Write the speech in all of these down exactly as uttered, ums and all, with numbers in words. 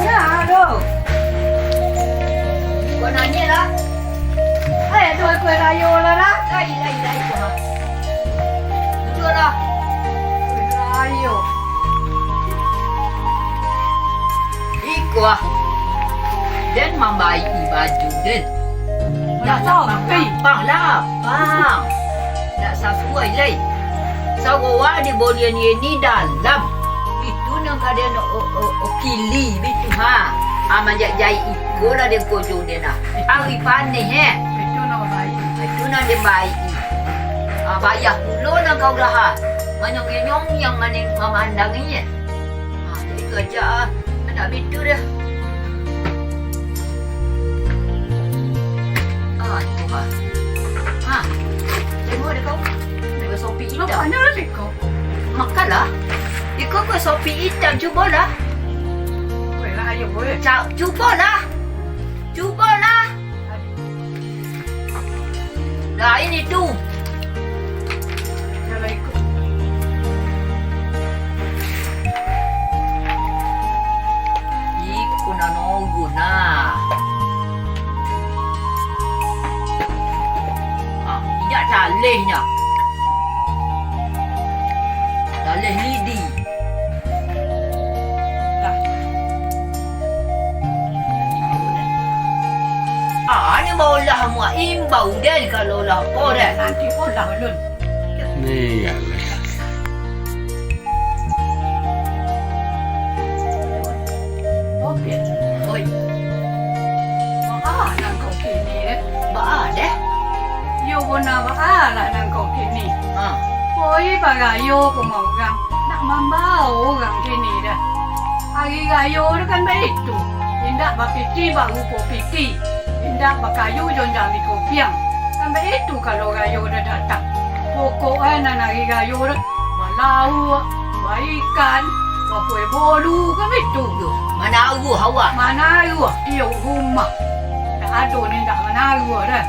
Nah, aduh. Kau nanya lah. Eh, tu aku rayo lah, lah. Lai, lai, lai, tu, ha. Duduklah. Rayo. Iko, ah. Den mambaiki baju den. Ndak, ndak sopi. Lapang lah, bang. Ndak sasuai lai. Sarowa di bolian ini dalam. Itu nan ka den o-, o-, okili bitu, ha. Ah, manjajai iko lah den kojo den, ah. Ari paneh, eh. Itu nan baik. Itu nan den baiki. Ah, payah pulo nan kau lah, ha. Manyong-nyong yang maning mamandang ini, eh. Ha, jadi karajo, ah, ndak bitu doh. Ah, itu, ah. Ah, tengok deh kau. Tengok sopi hitam. Lapaknyo lah iko. Makanlah. Iko kau sopi hitam, cubolah. Weh, lah, ayo, weh. Ca-, cubolah. Cubolah. Lain itu. Iko nan nunggu nah. Ah, indak talehnya. Taleh lidi. Ah, ni baulah amuah imbau den kalau lah apo den. Nanti pun lah ulun. Ni ya lah. Oi. Ah, nang kau kini, eh. Baa deh? Iyo bona baa lah nan kau kini. Ha. Poi barayo ko mah urang, nak mambao urang kini dah. Ari rayo tu kan baitu, indak bapiti barupo piti, indak bakayu jo jami kopiang. Kan baitu kalau rayo dah datang. Pokok e nan ari rayo tu, balauak, baikan, bakuai bolu, kan baitu. Yo, manaruah awak. Manaruah tiok rumah. Ndak ado nan indak manaruah dah.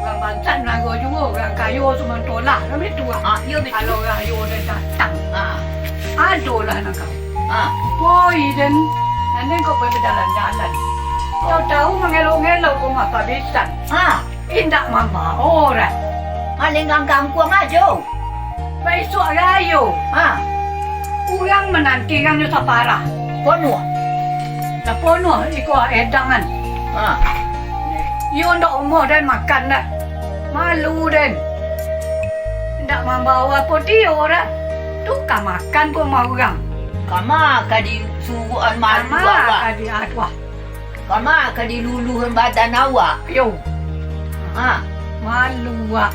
Urang bansaik manaruah juo, urang kayo tu mantolah, kan baitu ah. Ah, iyo, baitu. Kalau rayo dah datang. Ah. Adolah nan ka. Ah. Poi den, nan den kok pai bajalan-jalan. Tahu-tahu mangelok-ngelok rumah pabisan. Ah. Indak mambao dah. Malinggang kangkuang ajo. Baisuak rayo. Ha. Urang mananti urang jo saparah. Ponuah. Lah ponuah iko edangan. Ha. Iyo ndak omoh den makan dah. Malu den. Ndak mambao apo dio dah. Tu ka makan ko mah urang. Kama ka disuruahan malu awak. Kama ka diaduah. Kama ka diluluahan badan awak. Yo. Ha. Malu wak.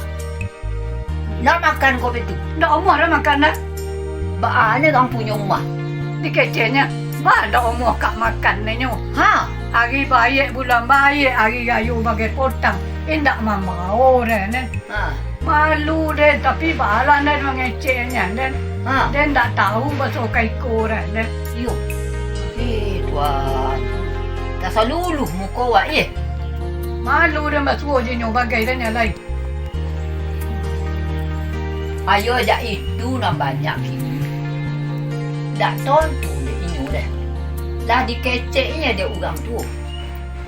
Lah makan ko baitu? Ndak omoh lah makan lah. Baa nyo urang punyo umah? Dikeceknyo, baa ndak omoh ka makan nyo. Ha. Ari baiak bulan baiak, ari rayo bagai potang. Indak mambao deh neh. Ha. Malu deh, tapi baalah neh mangeceknyo deh. Ha. Deh ndak tahu baso ka iko deh neh. Iyo. Eh, Tuan. Tasaluluah muko awak, eh. Malu deh basuo jo inyo bagai deh nyo lai. Ayo jak itu nan banyak kini. Dak tontu dek inyo deh. Lah dikecek inyo dek urang tuo.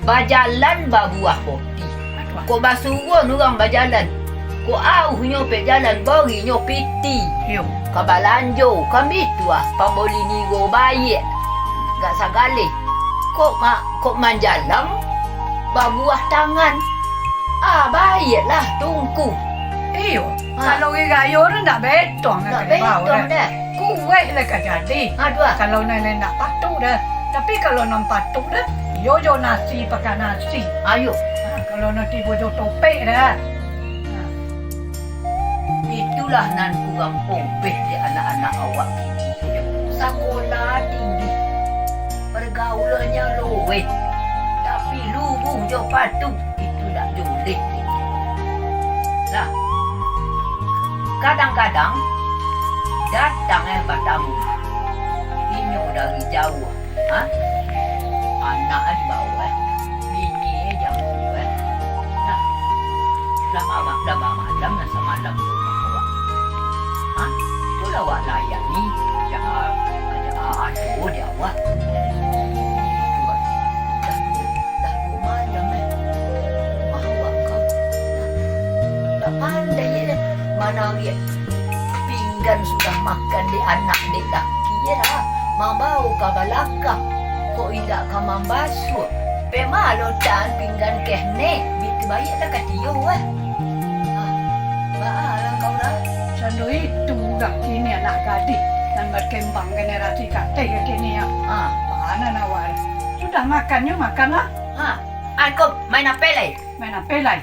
Bajalan babuah poti. Kok basuruan urang bajalan. Kok auh nyo pek jalan, bari nyo piti. Iyo. Ka balanjo, kami tuah pamboli niro baiak. Gak sagaleh. Kok ma-, kok manjalang babuah tangan. Ah, baiaklah, Tungku. Iyo, ha. Kalau ari rayo tu ndak betong, ndak betong dah. Kuwaik lah ka jadi. Aduh, ah. Kalau nan, nan ndak patuik dah. Tapi kalau nan patuik dah, iyo jo nasi pakai nasi. Ayo. Ha, kalau nan tibo jo topek dah. Ha. Itulah nan kurang obeh di anak-anak awak kini. Sakolah tinggi, pergaulannyo luweh, tapi lubuh jo patu, itu ndak joleh. Nah, kadang-kadang datang, eh, batamu. Inyo dari jauah. Ha? Anak di bawah, bini jauah. Nah, lah malam, lah malam, lah samalam tu awak. Ha? Itulah awak layani, ja-, ja-, ado di awak. Dah, dah duo malam, eh. Rumah awak ko. Dah pandai, eh, manariak. Pinggan sudah makan dek anak dek laki lah, mambao ka balakang, kok indak ka mambasuah. Pemalotan pinggan keh nek, bitu baiaklah ka tiyo, eh. Ah, baa lah kau, Ra? Sando itu budak kini anak gadih, nan bakembang generasi kateh kini, ya. Ah. Baa nan awak? Sudah makannyo, makanlah. Ah, ah, kau main apo lai? Main apo lai?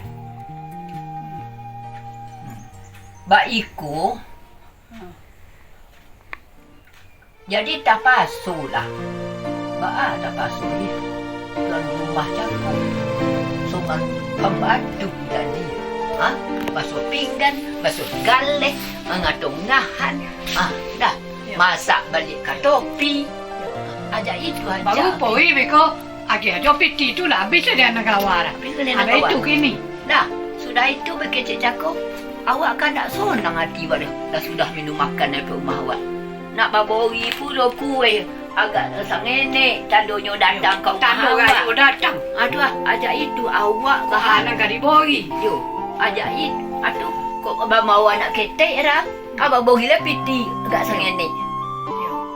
Baiko, jadi tapasolah. Baa tapaso, ih? Tuan rumah cako. Soman pambantu jadi. Ha? Basuah pinggan, basuah galeh, mangato ngahan. Ah, dah. Yo. Masak baliak ka topi. Yo. Ajak itu, ajak. Baru poi beko. Agiah jo piti tu lah, abih sajo nan gawa. Abih sajo nan gawa. Itu kini. Nah, sudah itu bakecek cako, awak kan dak sonang ati awak doh, lah sudah minum makan dari rumah awak. Nak babori pulo kue, agak sangenek, tandonyo datang ka rumah awak. Tando rayo datang. Aduh, ah, ajak itu awak ka nan ka dibori. Yo, ajak itu, aduh, kok bambawa anak ketek, Ra? Abah borilah piti, agak sangenek.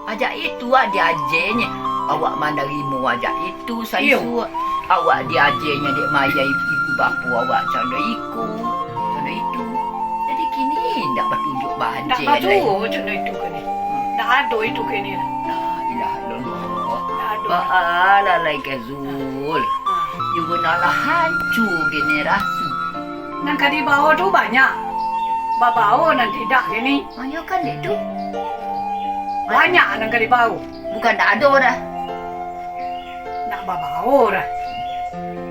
Ajak itu, ah, diajenyo. Awak manarimo ajak itu, saisuak. Awak diajenyo dek mayah ibu bapo awak, cando iko, cando itu. Jadi kini ndak batunjuak bajel lai. Ndak basuo cando itu kini. Hmm. Ndak ado itu kini. La ilaha illallah. Ndak ado. Baa lah lai ka Zul. Ah. Jugo nan lah hancua generasi. Nan ka dibao tu banyak. Babao nan tidak kini. Banyak kan dek tu? Banyak nan ka dibao. Bukan ndak ado dah. Nak babao dah.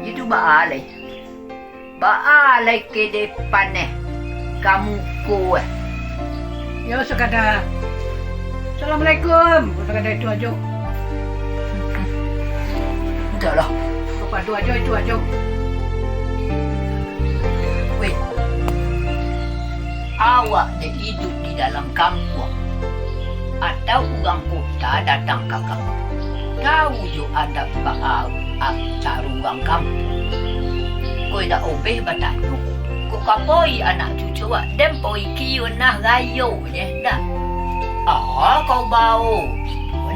Itu baa lai. Baa lai ka depan eh. Ka muko eh. Yo, sakadar. Assalamualaikum. Sakadar itu ajo. Udahlah. Kau padu ajo itu ajo. Weh. Awak dek iduik di dalam kampuang, atau urang kota datang ka kampuang, tahu jo adat baa-, a-, caro urang kampuang. Kok indak obeh batanyo, kok ka poi anak cucu awak, den poi kiyo nah rayo nyo dah. Ah, kau bao.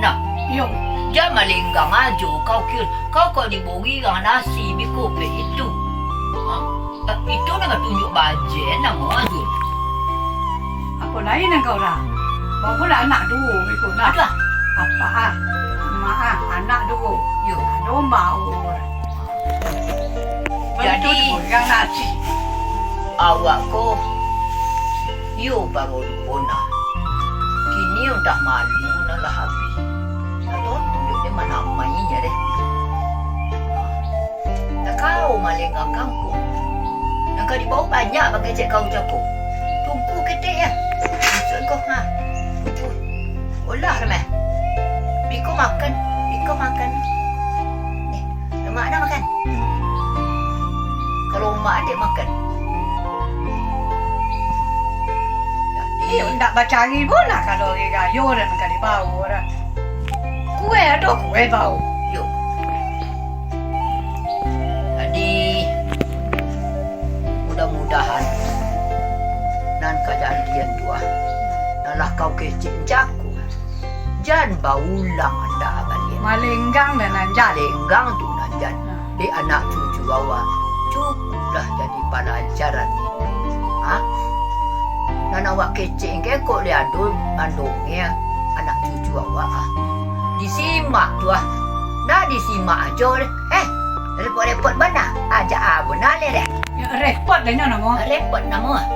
Nah, iyo. Jan malenggang ajo kau kiyo. Kau kok dibori urang nasi biko pek itu. Ha? Eh, itu nan ka tunjuak bajel namo tu. Apo lai nan kau lah? Bao pulo anak duo iko nah. Aduh. Apak ah, mak ah, anak duo. Yo. Ado mak. Jadi, awak ko, iyo, baru lupo nah. Kini udah malu nah lah abih. Atau tunjuak dek manamai nyo deh. Takau malenggang kangkuang. Nan ka dibao banyak bakecek kau cako. Tungku ketek ya. Maksud kau, ha. Tungku. Olah lah meh. Biko makan. Biko makan. Nih, lemak dah makan. Kalau lemak adik makan. Jadi, eh, ndak bacari pun lah kalau hari rayo dan ka dibao dah. Kue ado kue bao. Yo. Jadi, mudah-mudahan nan kajadian tu ah, nan lah kau kecek jago, jan baulang andak baliak. Malenggang dan nan jan. Malenggang tu nan jan. Ha. Dek anak cucu awak, cukuplah jadi palajaran itu. Ha? Nan awak kecek kekok liado mandongeng anak cucu awak, ah. Disimak tu, ah. Nah, disimak ajo deh. Eh, repot-repot bana. Ajak ah, bana leh deh. Ya, repot deh nyo namo. Repot namo, ah.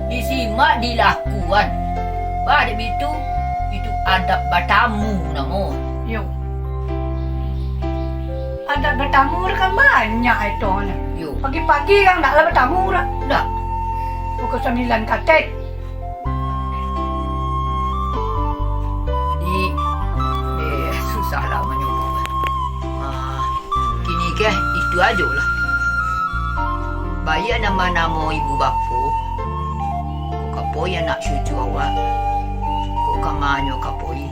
disimak, dilakuan. Ba dek bitu, itu adab batamu namo. Yo. Adab batamu kan banyak itu, nah. Yo. Pagi-pagi kan ndak lah batamu dah. Ndak. Pukul sambilan katek. Jadi, eh, susah lah manyobo. Ah, kini keh, itu ajo lah. Baiak namo-namo ibu bapo, kok ka pai anak cucu awak, kok ka manyo ka pai.